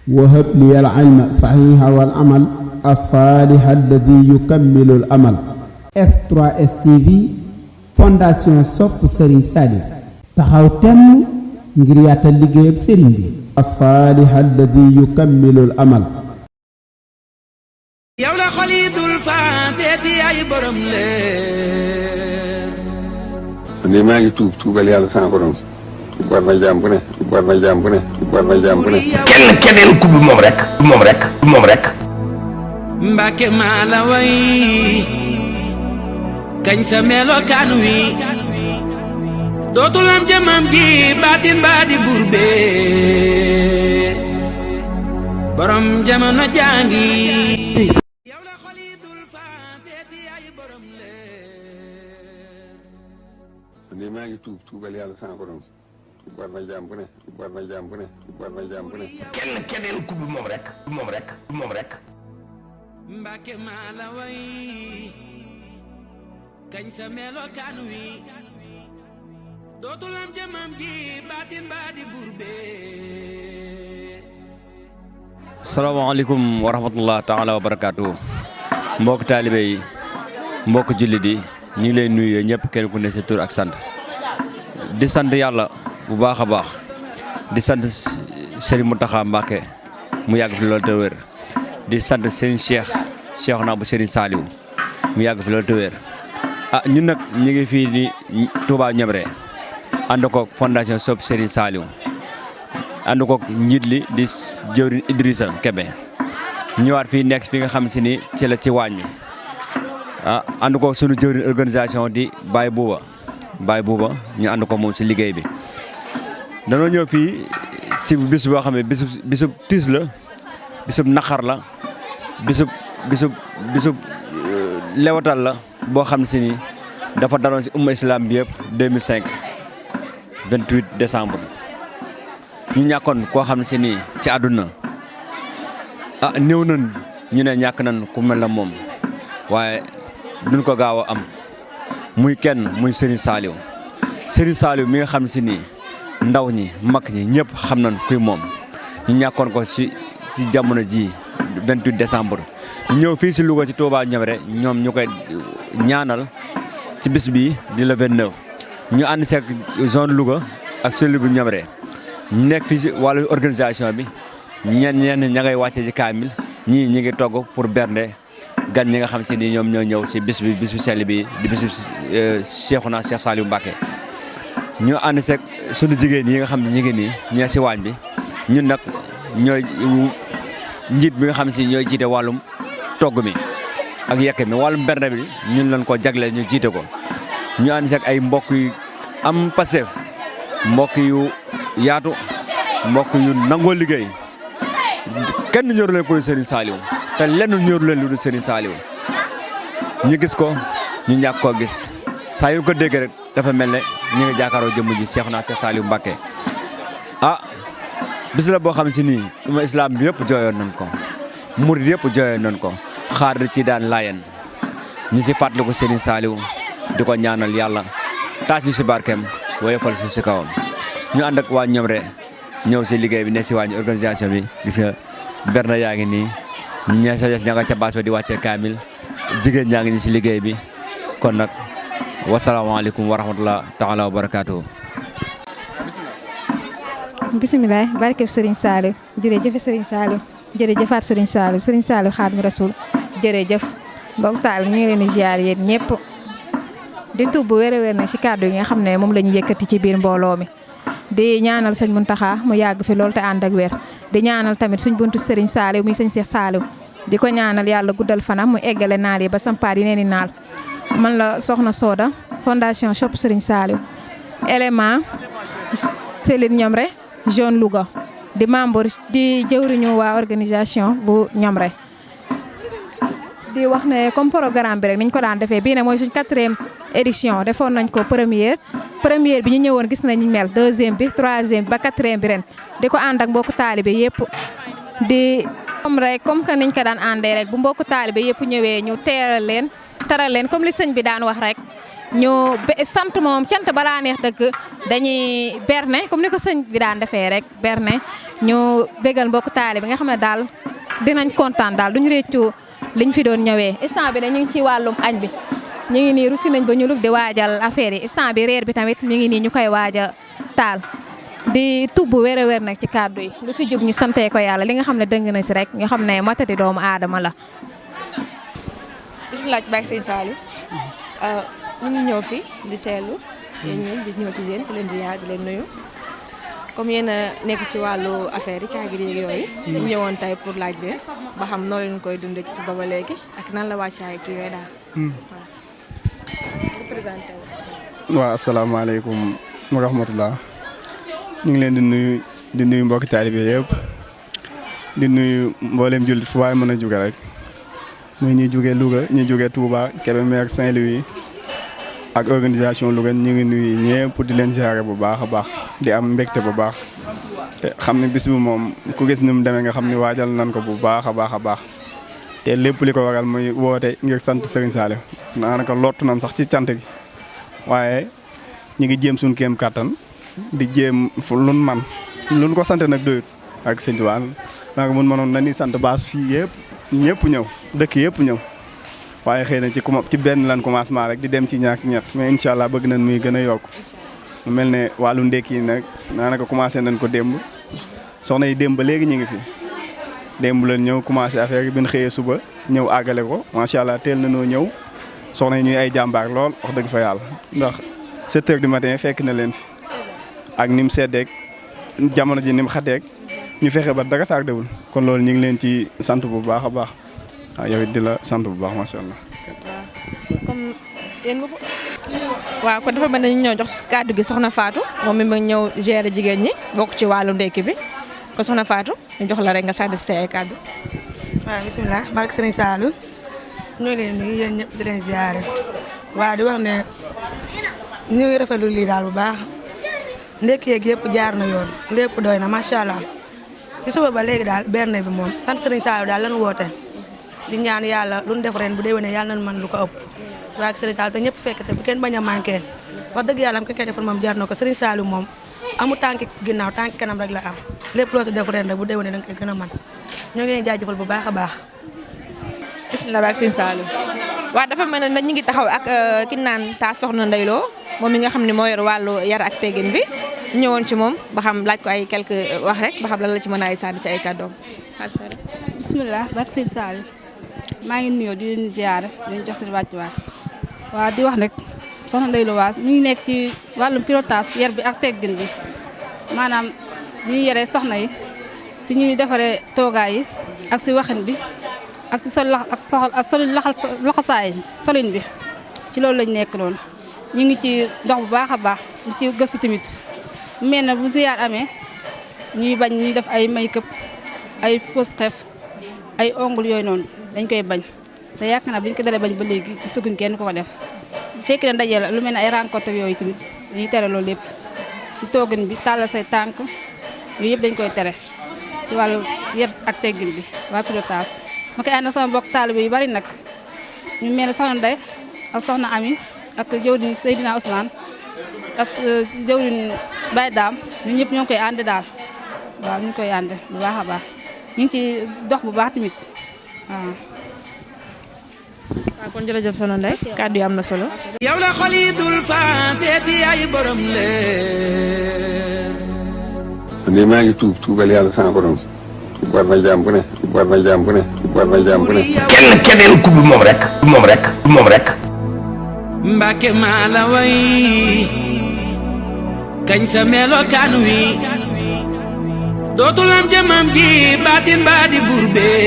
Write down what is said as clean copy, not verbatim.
وهب لي العلم صحيح والعمل الصالح الذي يكمل الأمل. F3S TV fondation sopp Serigne Saliou taxaw temm ngir yaatal liggéeyab Serigne bi. الصالح الذي يكمل الأمل. yow la xolidul faateti ay borom leer. ni maa ngi tuubal yàlla sama borom. war na jàmm bu ne. war na jàmm bu ne. war na jàmm bu ne. keneen ku dul moom rek. Mbàkke maa la way kañ sa melokaan wi dootul am jëmam ji baatin baa di buur bee borom jamono jàngi. yow la xolidul faateti ay borom leer. ni maa ngi tuubal yàlla sama borom. war na jàmm bu ne. war na jàmm bu ne. war na jàmm bu ne. keneen ku dul moom rek. Mbàkke maa la way kañ sa melokaan wi dootul am jëmam ji baatin baa di buur bee. salaamaaleykum wa rahmatullah taala wa barakaatu. mbokk taalibe yi mbokk jullit yi ñu ngi lay nuyu ñëpp kenn ku ne sa tur ak sant di sant yàlla bu baax a baax di sant Serigne Mountakha Mbacké mu yàgg fi loolu te wér di sant seen Cheikh naa bu Serigne Saliou mu yàgg fi loolu te wér ñun nag ñu ngi fii ni Touba Ñabré ànd ko fondation sopp Serigne Saliou ànd ko njiit li di jëwriñ Idrissa Kébé ñëwaat fii nekk fi nga xam si ni ci la ci waañ mi ànd ko sunu jëwriñ organisation di Baye Bouba ñu ànd ko moom si liggéey bi danoo ñëw fii ci bis boo xam ne bisub tiis la bisub naqar la bisub lewatal la boo xam si ni dafa daloon si umma islam bi yëpp 2005 28 décembre ñu ñàkkoon koo xam si ni ci àdduna néew nañ ñu ne ñàkk nañ ku mel la moom waaye duñ ko gaaw a am muy kenn muy Serigne Saliou mi nga xam si ni ndaw ñi mag ñi ñëpp xam nañ kuy moom ñu ñàkkoon ko si jamono ji 28 décembre ñu ñëw fii si Louga ci Touba Ñabré ñoom ñu koy ñaanal ci bis bi di le 29 ñu ànd seeg zone Louga ak cellule bu Ñabré ñu nekk fii si wàllu organisation bi ñenn ña ngay wàcce ci kaamil ñii ñi ngi togg pour bernde gan ñi nga xam si ni ñoom ñoo ñëw ci bis bi sell bi di bisu Cheikhouna Cheikh Saliou Mbacké ñu ànd seeg sunu jigéen yi nga xam ne ñu ngi nii ñee si waañ bi ñun nag ñooy njiit bi nga xam si ñooy jiite wàllum togg mi ak yekk mi wàllum bernde bi ñun lañ ko jagle ñu jiite ko ñu ànd seeg ay mbokk yu am passeef mbokk yu yaatu mbokk yu nangoo liggéey kenn ñoru leen ko lu Serigne Saliou te lenn ñoru leen lu dul Serigne Saliou ñu gis ko ñu ñàkk koo gis saa yu ko dégg rek dafa mel ne ñu ngi jàkkaaroo jëmm ji Cheikhouna Cheikh Saliou Mbacké bis la boo xam si nii umma islam bi yëpp jooyoon nañ ko murid yëpp jooyoon nañ ko xaar ci daan layen ñu si fàttali ko Serigne Saliou di ko ñaanal yàlla taas ñu si barkeem woyofal suuf si kawam ñu ànd ak waa Ñabré ñëw si liggéey bi ne si wàññi organisation bi gis nga berna yaa ngi nii ña sa des ña nga ca baas ba di wàccee kaamil jigéen ñaa ngi nii si liggéey bi kon nag wasalaamaaleykum wa rahmatulah taala wa barakaatu. bisimilah barkeb Serigne Saliou jërëjëf Serigne Saliou jërëjëfaat Serigne Saliou Xaadimu Rasuul jërëjëf mbokk taal ñu ngi leen di ziar yéen ñëpp di tubb bu wér na si kàddu yi nga xam ne moom la ñu yëkkati ci biir mbooloo mi di ñaanal sëñ Mountakha mu yàgg fi loolu te ànd ak wér di ñaanal tamit suñ buntu Serigne Saliou muy sëñ Cheikh Saliou di ko ñaanal yàlla guddal fanam mu eggale naal yi ba sampaat yi neeni naal man la Soxna Soda fondation sopp Serigne Saliou élément cellule Ñabré zone Louga di membre di jëwriñu waa organisation bu Ñabré di wax ne comme programme bi rek niñ ko daan defee bii ne mooy suñ 4e édition defoon nañ ko première bi ñu ñëwoon gis nañ mel 2e bi 3e bi ba 4e bi ren di ko ànd ak mbokku taalibe yëpp di comme que niñ ko daan àndee rek bu mbokku taalibe yëpp ñëwee ñu taral leen comme li sëñ bi daan wax rek ñu sant moom cant balaa neex dëgg dañuy berne comme ni ko sëñ bi daan defee rek berne ñu bégal mbokk taalibe bi nga xam ne daal dinañ kontaan daal duñu réccu liñ fi doon ñëwee instant bi ne ñu ngi ci wàllum añ bi ñu ngi nii rusi nañ ba ñu lug di waajal affaire yi instant bi reer bi tamit mi ngi nii ñu koy waaja taal di tubb wér a wér nag ci kàddu yi lu si jub ñu santee ko yàlla li nga xam ne dëng na si rek nga xam ne matati doomu aadama la. bisimilah ci bàyyi sëñ Saliou ñu ngi ñëw fi di seetlu yéen ñi di ñëw ci yéen di leen ziar di leen nuyu comme yéen a nekk ci wàllu affaire yi caagir yeeg yooyu. ñu ñëwoon tey pour laaj leen ba xam noo leen koy dundee ci booba léegi ak nan la wàccaay kii yooyu daal. waaw. présenté wu. waaw asalaamaaleykum wa rahmatulah. ñu ngi leen di nuyu mbokki taalibe yëpp di nuyu mboolem jullit fu waay mën a jóge rek muy ñi jóge Louga ñi jóge Touba Kébémer Saint-Louis ak organisation Louga ñu ngi nuyu ñëpp di leen ziare bu baax a baax di am mbégte bu baax te xam ne bis bi moom ku gis ni mu demee nga xam ne waajal nan ko bu baax a baax a baax te lépp li ko waral muy woote ngir sant Serigne Saliou daanaka lottu nan sax ci cant gi waaye ñu ngi jéem suñu kéem kattan. di jéem fu lun man lun ko sant nag doyut ak sëñ Tuubaa nanga mun mënoon na ni sant baas fii yëpp ñëpp ñëw dëkk yëpp ñëw waaye xëy na ci benn lan commencement rek di dem ci ñaak ñett mais incha allah bëgg nañ muy gën a yokk mu mel ne wàllu ndekki yi nag daanaka commencé nañ ko démb soxna yi démb ba léegi ñu ngi fi démb lañ ñëw commencé affaire yi bi ñu xëyee suba ñëw àggale ko macha allah teel na noo ñëw soxna yi ñuy ay jàmbaar lool wax dëgg fa yàlla ndax 7 heures du matin fekk na leen fi ak ni mu seddeeg jamono ji ni mu xateeg ñu fexe ba dara saak dewul kon loolu ñu ngi leen ci sant bu baax a baax waaw yow it di la sant bu baax macha allah. comme yéen waaw kon dafa mel ne ñu ñëw jox kàddu gi soxna Fatou moom mi ma ñëw gérer jigéen ñi bokk ci wàllu ndekki bi kon soxna Fatou ñu jox la rek nga sànni si ay kàddu. waaw bisimilah barke Serigne Saliou ñoo leen nuyu yéen ñëpp di leen ziare waaw di wax ne ñu ngi rafetlu lii daal bu baax. ndekki yeeg yëpp jaar na yoon lépp doy na macha allah ci suba ba léegi daal berne bi moom sant Serigne Saliou daal lan woote di ñaan yàlla lu ñu def ren bu déwénee yàlla nañ mën lu ko ëpp waaye Serigne Saliou te ñëpp fekk te bu kenn bañ a manqué wax dëgg yàlla am ki koy defal moom jaar na ko Serigne Saliou moom amu tànki ginnaaw tànki kanam rek la am lépp loo si def ren rek bu déwénee da nga koy gën a mën ñoo ngi leen jaajëfal bu baax a baax. bisimilah ak Serigne Saliou waaw dafa mel ne ñu ngi taxaw ak ki naan taa soxna Ndeye Lo moom mi nga xam ne moo yor wàllu yar ak teggin bi ñëwoon ci moom ba xam laaj ko ay quelque wax rek ba xam lan la ci mën a ay sànni ci ay kàddoom. bisimilah barke Serigne Saliou maa ngi nuyoo di leen ziare di leen jox seen wàccuwaay waaw di wax rek soxna Ndeye Lo Waas mi ngi nekk ci wàllum pilotage yar bi ak teggin bi maanaam ñu ngi yaree soxna yi si ñuy defaree toogaay yi ak si waxin bi ak si sol ak solin loxosaay solin bi ci loolu lañ nekk noonu ñu ngi ci dox bu baax a baax di ci gëstu tamit mel na bu ziyaar amee ñuy bañ ñuy def ay make-up ay pose xef ay ongle yooyu noonu dañ koy bañ te yaakaar naa bi ñu ko dalee bañ ba léegi gisaguñ kenn ko ko def bu fekkee ne ndaje la lu mel ne ay rencontre yooyu tamit dañuy tere loolu lépp si toogin bi tàllal say tànk yooyu yëpp dañ koy tere ci wàllu yar ak teggin bi waa pilotage ma koy ànd ak sama mbokk taalibe yu bari nag ñu mel ne soxna Ndeye ak soxna Ami ak jëwriñ Seydina Ousmane ak jëwriñ Baye Dame ñun ñëpp ñoo ngi koy ànd daal waaw ñu ngi koy ànd bu baax a baax ñu ngi ci dox bu baax tamit waaw. waaw kon jërëjëf soxna Ndeye kàddu yi am na solo. yow la xol yi dul fàtteeti ay borom leer. man maa ngi tuubal yàlla sama borom. war na jaam bu ne war na jaam bu ne war na jaam bu ne. keneen ku dul moom rek. moom rek. Mbàkke maa la way kañ sa melokaan wi dootul am jëmam ji baatin baa di buur bee